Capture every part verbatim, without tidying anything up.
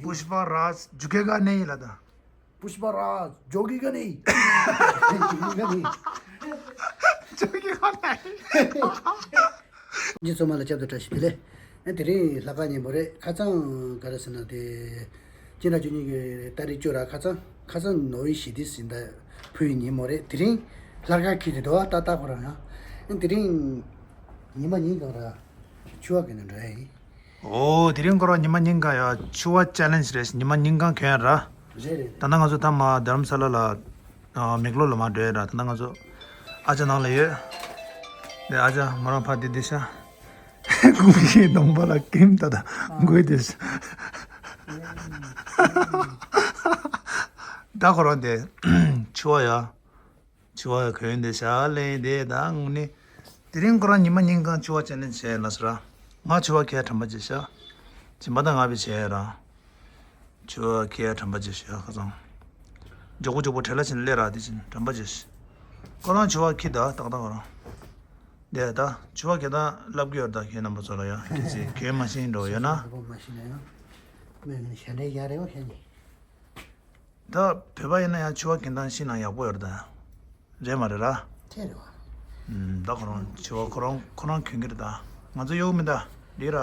पुष्पराज झुकेगा नहीं ལབ་དང་། पुष्पराज झुकेगा नहीं। झुकेगा नहीं। झुकेगा नहीं। ཁྱེད་ཚང་མ་ལ་སྐྱབས་དང་བཀྲ་ཤིས་བདེ་ལེགས། ཨ་དེ་རིང་ལྷག་དཀར་ཉིན་མོ་རེད། ཁ་སང་ག་རེ་ཟེར་ན་དེ། སྤྱི་ཟླ་བཅུ་གཉིས་ཀྱི་ཏ་རིག་བཅུ་ར། ཁ་སང་ཁ་སང་ནོ་བྷེལ་ཞི་བདེའི་གཟེངས་རྟགས་ཕུལ་བའི་ཉིན་མོ་རེད། དེ་རིང་ལྷག་དཀར་འཁེལ་དེ་འདུག་ཏག་ཏག་ཁོ་རང་ཡང་། ཨ་དེ་རིང་ཉི་མ་ཉིན་གང་ར་ཆུ་བ་གི་ནང་འགྲོ་ཡ་ཡིན། ཨོ། དེ་རིང་ཁོ་རང་ཉི་མ་ཉིན་གང་ཡ་ཆུ་བ་ཅེ་ལེན་ཇི་རེད། ཉི་མ་ཉིན་གང་གྱོན་ཡ་ར། རེད་རེད། ད་ལྟ་ང་ཚོ་ད་མ་དྷ་རམ་ས་ལ་ལ་ཨ་མེག་ལོར་ལ་མར་འགྲོ་ཡ་ར། ད་ལྟ་ང་ཚོ་ཨ་ཅག་ནང་ལ་ཡོད། དེ་ཨ་ཅག་མོ་རང་ཕར་དེ་དེ་ཤ། ཀུང་ཤིང་གདོང་པ་ལ་ཀིམ་ད་ད་དགོས་དེ་ཤ། ད་ཁོ་རང་དེ་ཆུ་བ་ཡ། ཆུ་བ་གོན་དེ་ཤ་ལེན་དེ་ད་ངུ་ནི། དེ་རིང་ཁོ་རང་ཉི་མ་ཉིན་གང་ཆུ་བ་ཅེ་ལེན་ཇི་བྱས་ལ་ཟེར་ར། ང་ཆུ་བ་ཁྱེར་དྲན་པ་ཅི་ཤ། སྦྱིན་པ་དང་ང་བི་བྱས་ར། ཆུ་བ་ཁྱེར་དྲན་པ་ཅི་ཤ་ཁ་སང་། མགྱོགས་པོ་མགྱོགས་པོ་བྲེལ་ལ་ཕྱིན་སླེབས་ར། དེ་བཞིན་དྲན་པ་ཅི་ཤ། ཁོ་རང་ཆུ་བ་ཁྱི་ད་ཏག་ཏག་ཁོ་རང་། དེ་ད་ཆུ་བ་ཁྱེད་ད་ལབ་གི་ཡོད་ད། ཁྱེད་རྣམ་པ་ཚོ་ལ་ཡ་ཁྱེད་ཚོས་གྱོན་མ་ཤེས་འགྲོ་ཡོད་ན། ཁོ་མ་ཤེས་ན་ཡང་། མོས་ངས་ཞལ་འདྲེན་རྒྱག་རེ་བ་ཤེས་ནས། ད་བོད་པ་ཡིན་ན་ཡང་ཆུ་བ་གྱོན་སྟངས་ཤེས་ན་ཡག་པོ་ཡོད་རེད་ད། རེད་མ་རེད་ར། དེ་རེད་བ། ཨུམ། ད་ཁོ་རང་ཆུ་བ་ཁོ་རང་ཁོ་རང་གྱོན་གྱི་རེད་ད། ང་ཚོ་གཡོག་མི་ད་འདི་ར།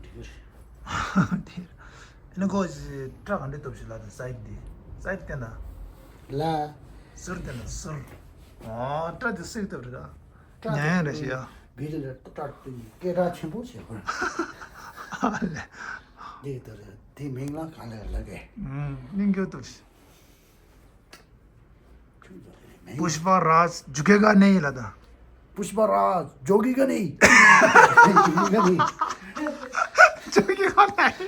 འདི་རེད། ཨ་ནི་ཁོ་ཅིག་སྐྲ་ག་འདྲ་གཏུབ་ཤིག་ལ་ད་སའིཌ་འདི། སའིཌ་བསྟན་ན། ལ། ཟུར་བསྟན་ན་ཟུར། ཨོ་སྐྲ་འདི་སུས་གཏུབ་རེད་ད། སྐྲ་ཉན་ཡང་རེད་ཤི་ཡ། བིལ་ལ་སྐྲ་གཏུབ་ནས་སྐད་གྲགས་ཆེན་པོ་བྱེད་དགོས། ཨ་ལེ། འདི་ལྟར་དེ་མིང་ལ་གང་ལས་ལ་གས། ཨུམ། སྙིང་རྗེ་ཏོ། पुष्पराज झुकेगा नहीं ལབ་དང་། पुष्पराज झुकेगा नहीं। झुकेगा नहीं। झुकेगा नहीं।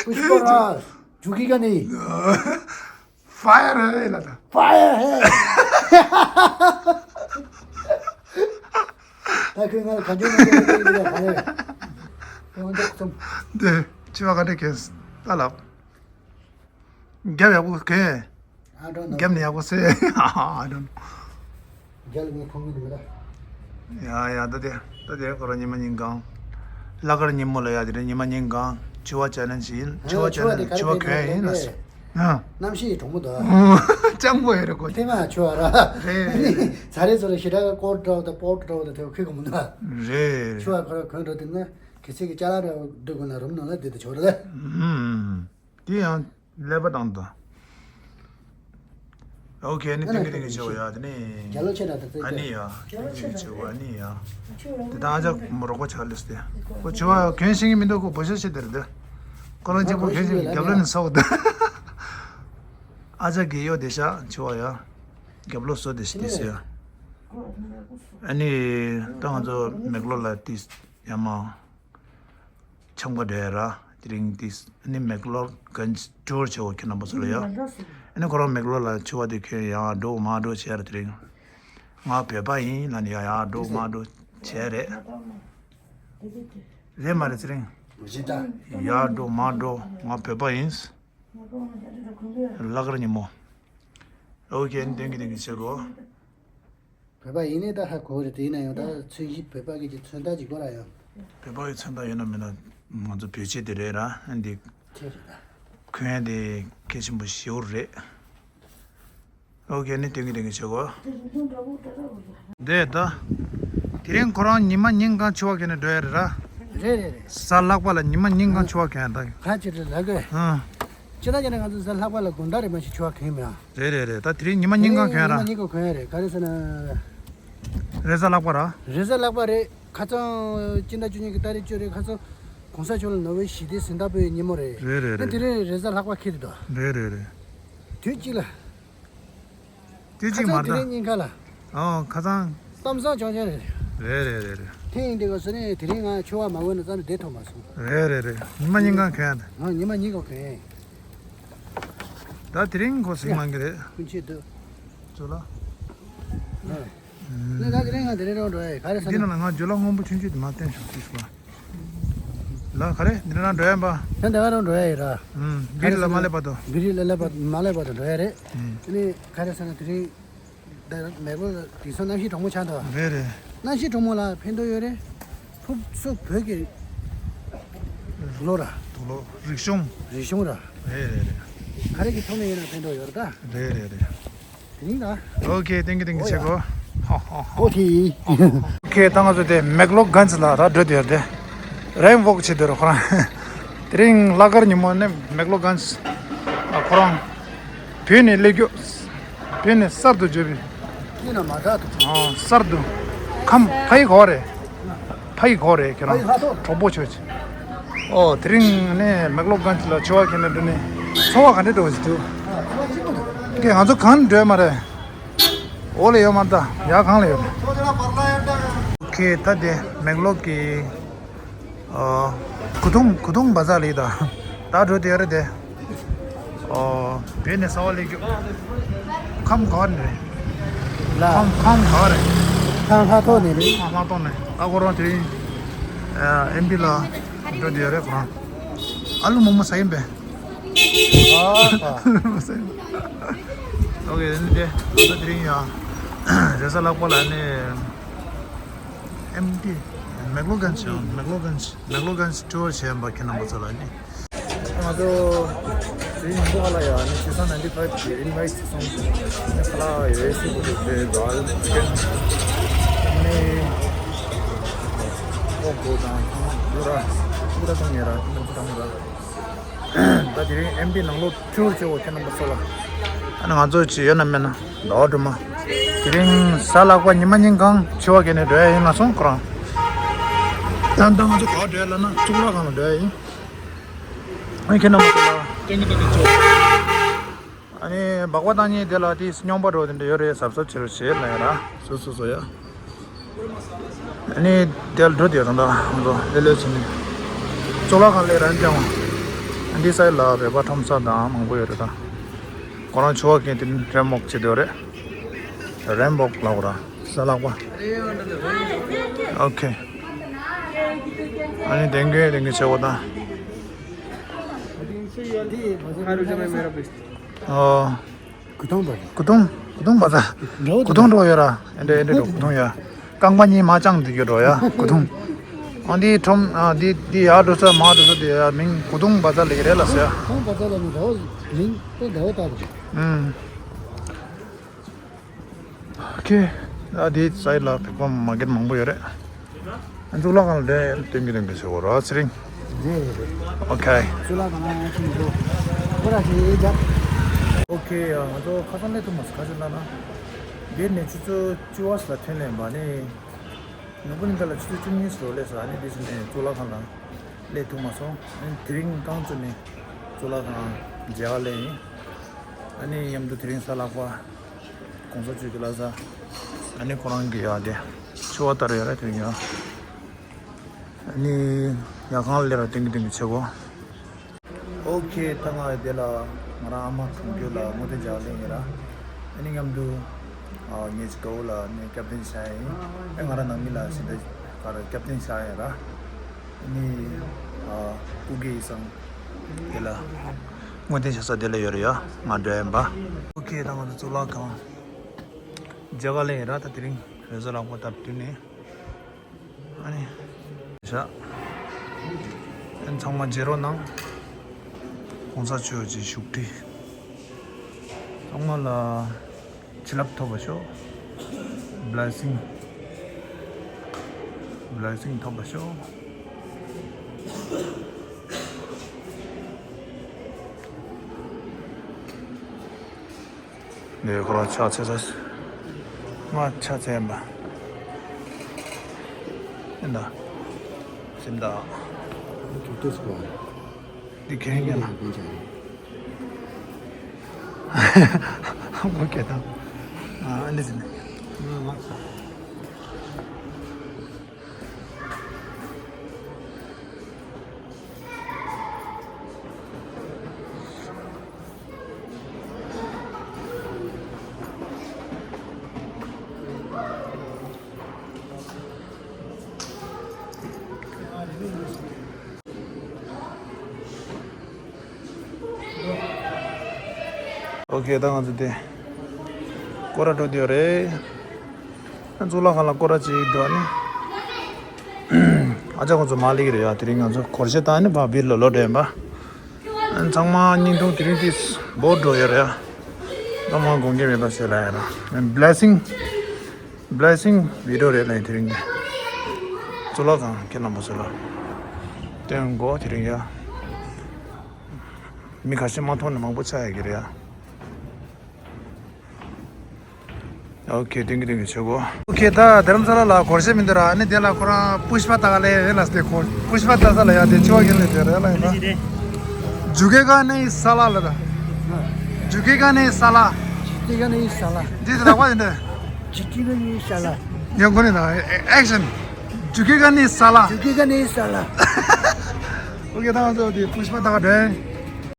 पुष्पराज झुकेगा नहीं। फायर है ལབ་དང་། फायर है། ད་ཁོས་ང་ལ་ག་འཇོན་མ་འཇོན་ལ་ཁོས་ལ་ག་ལས། ཁོས་འོན་ཏོག་ཙམ། འདི་ཆུ་བ་ག་འདྲ་གས་ད་ལབ། རྒྱབ་ཡག་པོ་གས། ཨ་འགྲོ་ནོ། རྒྱབ་ནས་ཡག་པོ་ཟེར། ཨ་འགྲོ་ནོ། རྒྱབ་ལ་ངས་མཐོང་གི་འདུག་ད། ཡ་ཡ་ད་དེ་ད་དེ་ཁོ་རང་ཉི་མ་ཉིན་གང་། ལྷག་དཀར་ཉིན་མོ་ལ་ཡ་དེ་རིང་ཉི་མ་ཉིན་གང་ཆུ་བ་ཅེ་ལེན་ཇི་ཡིན། ཆུ་བ་ཅེ་ལེན་ཇི་ཆུ་བ་གྱོན་ཡིན་ལ་ཟེར། ཨ། གནམ་གཤིས་གྲང་མོ་འདུག་ཨོ། སྤྱང་པོ་ཡོད་རེད་ཁོ། ཐེངས་མ་ཆུ་བ་ར། རེད་རེད་རེད། ཚ་རེ་ཚོ་རེ་ཞེ་དྲག་ཀོཊ་འདྲ་བོ་དང་པོཊ་འདྲ་བོ་དང་དེ་བ་ཁུག་གི་མི་འདུག་རེད། ཆུ་བ་ཁོ་ར་གོན་འགྲོ་དེ་ན་གལ་སྲིད་ཀྱི་ཅ་ལག་འདྲ་བོ་སྒྲིག་དགོས་ན་རུམ་ནང་ལ་བསྡད་དེ་ཆོག་རེད་ལ། ཨུམ། དེ་ཡང་ཀླད་པ་བཏང་དང་། ཨོ་ཁེ། ཨ་ནི་ཨ་ནི་ཏིང་གི་ཏིང་གི་ཆེ་བ་ཡ། དེ་ནི་རྒྱ་ལོ་ཆེ་དྲགས་དང་ཨ་ནི་ཡ། ཏིང་གི་ཏིང་གི་ཆེ་བ་ཨ་ནི་ཡ། དེ་དང་ཨ་ཅག་མོ་རོགས་པ་ཆགས་ལེས་ཏེ། ཁོ་ཆེ་བ་གྱོན་ཤེས་ཀྱི་མི་འདུག་ཁོ་བོད་ཤ་ཤེས་དེ་རེད་དེ། ཁོ་རང་གཅིག་པོ་གྱོན་ཤེས་ཀྱི་རྒྱབ་ལོ་ནི་ས་འོག་དེ། ཨ་ཅག་གི་གཡོ་དེ་ཤ་ཆེ་བ་ཡ། རྒྱབ་ལོ་བཟོ་དེ་ཤི་དེ་ཤི་ཡ། ཨ་ནི་ད་ང་ཚོ་མེག་ལོར་ལ་ཏིས་ཡ་མ། ཆང་པ་འདྲ་ར། དེ་རིང་དེ་ནི་མེག་ལོར་གན་ཊུར་བྱེད་འོ་ཁྱེད་རྣམ་པ་ཚོ་ལ་ཡ། ཨ་ནི་ཁོ་རང་མེག་ལོར་ལ་ཆུ་བ་དེ་ཁྱོད་ཡང་འགྲོ་མ་འགྲོ་བྱས་ར། དེ་རིང་ང་བོད་པ་ཡིན་ལ་ནི་ཡ་ཡ་འགྲོ་མ་འགྲོ་བྱས་རེད། རེད་མ་རེད་དེ་རིང་། ཡ་འགྲོ་མ་འགྲོ་ང་བོད་པ་ཡིན། ལག་ར་ཉིན་མོ། ཨོ་ཁེ། ཨ་ནི་དེང་གི་དེང་གི་བྱེད་དགོ། བོད་པ་ཡིན་ནའི་ད་ཧ་གོ་གི་རེད། དེ་ཡིན་ན་ཡང་ད་མཚོན་བྱེད་བོད་པ་གི་ཀྱི་མཚོན་རྟགས་ཅིག་དགོས་ར་ཡང་། བོད་པ་གི་མཚོན་རྟགས་ཡོད་ན་མེད་ན་ང་ཚོ་བོད་ཆས་དེ་རེད་ར། ཨ་འདི་ཁྱེད་རེད་ད། གོན་ཡ་དེ་གལ་ཆེན་པོ་ཞེ་པོ་རེད། ཨོ་ཁེ། ནི་དེང་གི་དེང་གི་བྱེད་དགོ། དེ་ད། དེ་རིང་ཁོ་རང་ཉི་མ་ཉིན་གང་ཆུ་བ་གྱོན་ནས་འགྲོ་ཡ་རེད་ར། རེད་རེད་རེད། གཟའ་ལྷག་པ་ལ་ཉི་མ་ཉིན་གང་ཆུ་བ་གྱོན་ཡ་ད། ཁ་ཅིག་རེད་ལ་གོ། ཨ། ཅི་ད་ཅི་ན་ང་ཚོ་གཟའ་ལྷག་པ་ལ་དགོང་དག་རེད་མ་གཞི་ཆུ་བ་གྱོན་མེད་ཨ། རེད་རེད་རེད། ད་དེ་རིང་ཉི་མ་ཉིན་གང་གྱོན་ར། ཉི་མ་ཉིན་གང་གྱོན་རེད། ག་རེ་ཟེར་ན། རེས་གཟའ་ལྷག་པ་ར། རེས་གཟའ་ལྷག་པ་རེད། ཁ་སང་སྤྱི་ཟླ་བཅུ་གཉིས་ཀྱི་ཏ་རིག་བཅུ་རེད། ཁ་སང་གོང་ས་མཆོག་ལ་ནོ་བེལ་ཞི་བདེའི་གཟེངས་རྟགས་ཕུལ་བའི་ཉིན་མོ་རེད། རེད་རེད་ད་རེད། དེ་རིང་རེས་གཟའ་ལྷག་པ་འཁེལ་དུ་འདུག་རེད་རེད་རེད། དུས་གཅིག་ལ། དུས་གཅིག་མ་ཁ་སང་དེ་རེད་ད། རིང་ཉིན་ཁ་ལ། ཨོ་ཁ་སང་། གཏམ་བཟང་ཅོང་ཅན་རེད། རེད་རེད་རེད་རེད། དེ་ཡིན་དེ་ག་སོ་ནས་དེ་རིང་ང་ཆུ་བ་མ་གོན་ན་རྩ་ནས་བསྡད་ཐུབ་མ་སོང་། རེད་རེད་རེད། ཉི་མ་ཉིན་གང་གྱོན་ཡ་ད། ཨ་ཉི་མ་ཉིན་གང་གྱོན་ཡ། ད་དེ་རིང་ཁོ་གཟིགས་མང་གི་རེད། ཀུན་མཁྱེན་འདུག་ཚོ་ལ། ཨ་ནི་ད་དེ་རིང་ང་དེ་རིང་རང་འགྲོ་ཡ་ག་རེ་ཟ་འདི་ན། ནང་ང་ཇོ་ལགས་སྔོན་པོ་ཆུང་ཆུང་དེ་མ་བསྟན་བྱུང་ཤིག་ལ། ལ་ག་རེ་འདི་ན་འགྲོ་ཡ་པ། ད་འདི་ག་རང་འགྲོ་ཡ་ཡིན་ར། ཨུམ། བི་རི་ལ་མ་སླེབས་བར་དུ། བི་རི་ལ་སླེབས་པ་མ་སླེབས་བར་དུ་འགྲོ་ཡ་རེད། ཨུམ། ཨ་ནི་ག་རེ་ཟ་ན་དེ་རིང་། ད་མེག་ལོར་ལ་དེང་སང་གནམ་གཤིས་གྲང་མོ་ཆགས་འདུག་རེད་རེད། གནམ་གཤིས་གྲང་མོ་ལ་ཕན་ཐོགས་ཡོད་རེད། ཕུབ་སུ་བོད་ཀྱི་ལོ་ར། ལོ། རིག་གཞུང་། རིག་གཞུང་ར། རེད་རེད་རེད། ག་རེ་གི་ཐོག་ནས་ཡིན་ན་ཕན་ཐོགས་ཡོད་རེད་ད། རེད་རེད་རེད། དེ་རིང་ད། ཨོ་ཁེ། ཐེང་ཀིའུ་ཐེང་ཀིའུ། ཨོ་ཡ། ཆེ་གོ། ཧོ་ཧོ་ཧོ། ཨོ་ཁེ། ཨོ་ཁེ། ད་ང་ཚོ་དེ་མེག་ལོ་གན་ཇི་ལ་ར་འགྲོ་དེ་ཡོད་དེ། རེམ་ཝོག་བྱེད་དེ་ར་ཁོ་རང་། དེ་རིང་ལྷག་དཀར་ཉིན་མོ་ནས་མེག་ལོ་གན་ཇི་ལ་ཁོ་རང་བོད་ནས་སླེབས་རྒྱུ། བོད་ནས་གསར་དུ་བརྗོད་པའི། ཡིན་ན་མ་དྲག་ཏུ། ཨ། གསར་དུ། ཁམས་ཕ་ཡི་གོ་རེད། ཕ་ཡི་གོ་རེད་ཁྱེད་རང་། ཕ་ཡི་ལྷ་ཐོ། གྲོགས་པོ་ཆོས་ཆེ། ཨོ། དེ་རིང་ནས་མེག་ལོ་གན་ཇི་ལ་ཆུ་བ་ཁྱེར་ནས་འགྲོ་ནས། ཚོར་བ་ག་འདྲ་འདུག་ཟེར་དུས། ཨ། ཚོར་བ་སྐྱིད་པོ་འདུག། ཀྱེ། ང་ཚོ་གང་འགྲོ་ཡ་མ་རེད། འོག་ལ་ཡོད་མ་རེད་ད། ཡར་གང་ལ་ཡོད་རེད། ཁེ། ད་དེ་མེག་ལོ་གི། ཨ། གུ་ཐུང་། གུ་ཐུང་བ་ཛར་ལ་ཡིན་ད། ད་འགྲོ་དེ་རེད་དེ། ཨོ། བོད་ནས་གསར་པ་སླེབས་རྒྱུ། ཁམས་ག་བ་ནས་རེད། ལ། ཁམས། ཁམས་ག་བ་རེད། ཁམས་ལྷ་ཐོ་ནས་རེད། ཁམས་ལྷ་ཐོ་ནས། ད་ཁོ་རང་དེ་རིང་ཨ་ཨེམ་ཊི་ལ་འགྲོ་དེ་རེད་ཁོ་རང་། ཨ་ལུ་མོག་མོག་ཟ་ཡིན་པས། ཨ་ཨ་ལུ་མོག་མོག་ཟ་ཡིན་པས། ཨོ་ཁེ། དེ་ནི་དེ་ང་ཚོ་དེ་རིང་ཡ་རེས་གཟའ་ལྷག་པ་ལ་ནི། ཨེམ་ཊི། མེག་ལོ་གན་ཇི། མེག་ལོ་གན་ཇི། མེག་ལོ་གན་ཇི་ཊུར་བྱས་པ་ཁྱེད་རྣམ་པ་ཚོ་ལ་ནི། ང་ཚོ་དེ་རིང་མགོ་ཁ་ལ་ཡ་ནི་ཇེ་སན་ནའིན་ཊི་ཕའིབ་གི་ཨིན་ཝའིཊ་སོང་། ནི་ཁ་ལ་ཡོད་སི་བུ་དུ་དེ་དགའ་ནི་ཨོ་གོ་དང་ཁང་ཡོད་ར། ཁུ་ར་དང་ཡོད་ར། ཁུ་ར་དང་ཡོད་ར། ད་དེ་རིང་ཨེམ་ཊི་ནང་ལོགས་ཊུར་བྱེད་འོ་ཁྱེད་རྣམ་པ་ཚོ་ལ། ཨ་ནི་ང་ཚོ་ཅི་ཡོད་ན་མེད་ན་ཟླ་བ་སྒྲོལ་མ། དེ་རིང་གཟའ་ལྷག་པ་ཉི་མ་ཉིན་གང་ཆུ་བ་བརྒལ་ནས་འགྲོ་ཡ་ཡིན་ལ་སོང་ཁོ་རང་། ད་ལྟ་ང་ཚོ་ག་པར་འགྲོ་ཡ་ལབ་ན་གཙུག་ལག་ཁང་ལ་འགྲོ་ཡ་ཡིན། ཨ་ནི་ཁྱེད་རྣམ་པ་ཚོ་ལ་སྟོན་གྱི་སྟོན་གྱི་ཆུ་བ། ཨ་ནི་སྦག་སྦག་བཏང་མཁན་དེ་ལ་དེ་སྨྱོན་པ་འགྲོ་དེ་འདྲ་ཡོད་རེད། གཟབ་གཟབ་བྱེད་རོགས་བྱེད་ལབ་ཡ་ར། སོ་སོ་སོ་ཡ། ཨ་ནི་དེ་ལ་འགྲོ་དེ་ད་ལྟ་ང་ཚོ་ལེ་ལེ་བྱས་ནས་གཙུག་ལག་ཁང་སླེབས་རན་ཀྱང་། ཨ་འདི་སའི་ལ་བོད་པ་ཁྲོམ་ས་དང་མང་པོ་ཡོད་རེད་ད། ཁོ་རང་ཆུ་བ་བརྒལ་དེ་རེམ་ཝོག་བྱེད་དེ་རེད། རེམ་ཝོག་ལབ་ར། གཟའ་ལྷག་པ། ཨོ་ཁེ། ཨ་ནི་དེང་གི་དེང་གི་ཆེ་བོ་དང་། ཨོ། གུ་ཐུང་བ། གུ་ཐུང་། གུ་ཐུང་བ་ཟ། འགྲོ་འདུག། གུ་ཐུང་འགྲོ་ཡོད་ར། ཨེ་འདྲ་ཨེ་འདྲ་འགྲོ། གུ་ཐུང་ཡ། རྐང་པ་གཉིས་མ་བཅངས་འདི་གི་འགྲོ་ཡ། གུ་ཐུང་། ཨ་འདི་ཁྲོམ། ཨ་འདི་འདི་ཡར་འགྲོ་ས་མར་འགྲོ་ས་དེ་ཡ་མིང་གུ་ཐུང་བ་ཟ་ལེགས་རེད་ལ་ཟེར་ཡ། གུ་ཐུང་བ་ཟ་ལ་མི་འདྲ་བ་མིང་དེ་འདྲ་བ་ལྟ་རེད། ཨུམ། ཨོ་ཁེ། ཨ་འདི་སའི་ལ་བོད་པ་མ་གེར་མང་པོ་ཡོད་རེད། གཙུག་ལག་ཁང་ལ་སྟོན་གྱི་སྟོན་གྱི་ཆེ་བོ་ར་ཚེ་རིང་། རེད་རེད། ཨོ་ཁེ། གཙུག་ལག་ཁང་ལ་ཁྱིམ་དུ་ཁོ་ར་ཞིག་རྒྱབ། ཨོ་ཁེ། ཡ་ང་ཚོ་ཁ་སང་སླེབས་ཐུབ་མ་སོང་། ག་ཅི་ལབ་ན། འདིར་ནས་ཆུ་ཚོད་བཅུ་པ་ལ་ཐོན་ལེ་བ་ནི། ནོར་བུ་གླིང་ག་ལ་ཆུ་ཚོད་བཅུ་གཉིས་སུ་སླེབས་སོང་། ཨ་ནི་འདི་ཕྱིན་ནས་གཙུག་ལག་ཁང་ལ་སླེབས་ཐུབ་མ་སོང་། ཨ་ནི་དེ་རིང་རྐང་བཙུགས་ནས་གཙུག་ལག་ཁང་མཇལ་ཁ་སླེབས་ཡིན། ཨ་ནི་མཉམ་དུ་དེ་རིང་གཟའ་ལྷག་པ། གོང་ས་མཆོག་གི་བླ་གཟའ། ཨ་ནི་ཁོ་རང་གི་ཡ་དེ་ཆུ་བ་ལྟར་ཡོད་རེད་དེ་ཡ། ཨ་ནི་ཡ་གང་ལ་སླེབས་ར་སྟོན་གྱི་སྟོན་གྱི་ཆེ་བོ། ཨོ་ཁེ། ད་ང་དེ་ལ་ང་རང་ཨ་མ་གྲོངས་རྒྱུ་ལ་བསྔོ་རྟེན་མཇལ་ལེ་ཡིན་ར། ཨ་ནི་མཉམ་དུ་ཨ་ངེད་ཀྱི་དགའ་བོ་ལ་ནི་སྐྱབས་རྟེན་ཞུ་ཡ་ཡིན། ཨ་ང་རང་ནང་མི་ལ་ཞིག་འདྲ་ག་ར་སྐྱབས་རྟེན་ཞུ་ཡ་ཡིན་ར། ཨ་ནི་ཨ་སྐུ་སྒེར་ཡིན་ཙང་དེ་ལ་བསྔོ་རྟེན་ཞུ་ས་དེ་ལ་ཡོད་རེད་ཡ། ང་འགྲོ་ཡ་ཡིན་པ། ཨོ་ཁེ། ད་ང་ཚོ་གཙུག་ལག་ཁང་མཇལ་ཁ་སླེབས་ཡིན་ར། ད་དེ་རིང་རེས་གཟའ་ལྷག་པ་དང་བསྟུན་ནས། ཨ་ནི། ཤ། ཨན་ཚང་མ་མཇལ་རོགས་གནང་། གོང་ས་མཆོག་གི་བཞུགས་ཁྲི། ཚང་མ་ལ་བྱིན་རླབས་ཐོབ་པ་ཤོག། Blessing Blessing ཐོབ་པ་ཤོག། འདི་ཁོ་རང་ཕྱག་འཚལ་ས། ང་ཕྱག་འཚལ་ཡིན་པ། ཡིན་ད། སེམས་ད། འདི་གས་ཡིན་ལ། ཨོ་ཁེ་ད། ཨ་འདི་ཟིན། ཨོ་ཁེ། ད་ང་ཚོ་དེ་སྐོར་ར་འགྲོ་དུས་རེད། གཙུག་ལག་ཁང་ལ་སྐོར་ར་ཅིག་འགྲོ་ནི། ཨ། ཨ་ཅག་ཁོང་ཚོ་མར་སླེབས་ཀྱི་རེད་ཡ། དེ་རིང་ང་ཚོ་སྒོར་གཞས་བཏང་ནས་ཕར་བིར་ལ་ལོག་འགྲོ་ཡིན་པ། ཨ་ཚང་མ་བརྙན་ཐུང་དེ་རིང་དེ་བོར་འགྲོ་ཡོད་རེད་ཡ། ཚང་མ་དགོངས་འགལ་མེད་པ་བྱས་ལ་ཡ་ར། Blessing Blessing video རེད་ལ་དེ་རིང་གི། གཙུག་ལག་ཁང་ཁྱེད་རྣམ་པ་ཚོ་ལ་སྟོན་དགོས་དེ་རིང་ཡ། མི་ཁ་ཤས་མ་མཐོང་ནས་མང་པོ་ཆགས་ཡོད་ཀྱི་རེད་ཡ། ཨོ་ཁེ། ཐེང་ཀིའུ་ཐེང་ཀིའུ། བྱེད་དགོས། ཨོ་ཁེ། ད་རྡ་རམ་ས་ལ་ལ་སྒོར་གཞས་མི་འདུག་ར། ཨ་ནི་དེ་ལ་ཁོ་རང་པུཤ་པ་ལྟ་ག་ལས་ཡིན་ལ་སྟེ། ཁོ་པུཤ་པ་ལྟ་ས་ལ་ཡ་དེ་ཆེ་བ་གིན་ལས་དེ་རེད་ལ་ཡིན་ད། ཇུ་ཀེ་ག་ནི་ས་ལ་ལ་ད། ཇུ་ཀེ་ག་ནི་ས་ལ། ཇུ་ཀེ་ག་ནི་ས་ལ། འདི་དེ་ལག་པ་ཡིན་ད། ཇུ་ཀེ་ག་ནི་ས་ལ། ཡང་ཁོ་ནི་ད་ཨེག་ཤན། ཇུ་ཀེ་ག་ནི་ས་ལ། ཇུ་ཀེ་ག་ནི་ས་ལ། ཨོ་ཁེ། ད་ང་ཚོ་དེ་པུཤ་པ་ལྟ་ག་འགྲོ།